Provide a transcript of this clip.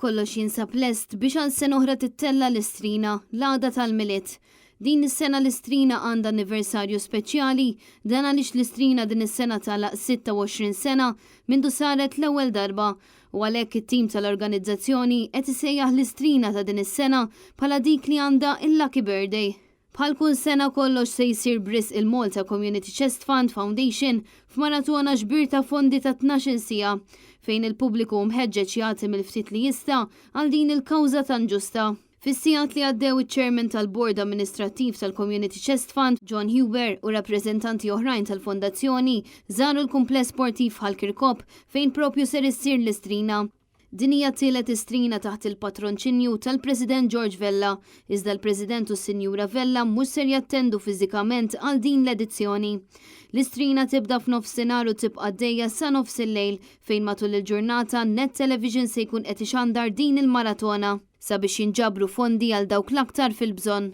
Kollox jinsab lest biex għal sena oħra tittella' l-Istrina, l-għada tal-Milied. Din is-sena l-Istrina għandha anniversarju speċjali, dan għaliex l-Istrina din is-sena tagħlaq 26 sena mindu saret l-ewwel darba u għalhekk it-tim tal-organizzazzjoni qed isejjaħ l-Istrina ta' din is-sena bħala dik li għandha il-Lucky Birthday. Bħal kull sena kollox se jsir b'risq il-Malta Community Chest Fund Foundation f'maratona ġbir ta' fondi ta' 12-il siegħa, fejn il-pubbliku hu mħeġġeġ jagħti mill-ftit li jista' għal din il-kawża tant ġusta. Fis-sigħat li għaddew iċ-Chairman tal-Bord Amministrattiv tal-Community Chest Fund, John Huber u rappreżentanti oħrajn tal-fondazzjoni żaru l-kumpless sportiv Ħal Kirkop fejn propju ser issir l-istrina. Din hija t-tielet istrina taħt il-patronċinju tal-President George Vella, iżda l-President u s-Sinjura Vella mhux ser jattendu fiżikament għal din l-edizzjoni. L-istrina tibda f'nofsinhar u tibqa' għaddejja sa nofsillejl fejn matul il-ġurnata Net Television se jkun qed ixandar din il-maratona sabiex jinġabru fondi għal dawk l-aktar fil-bżonn.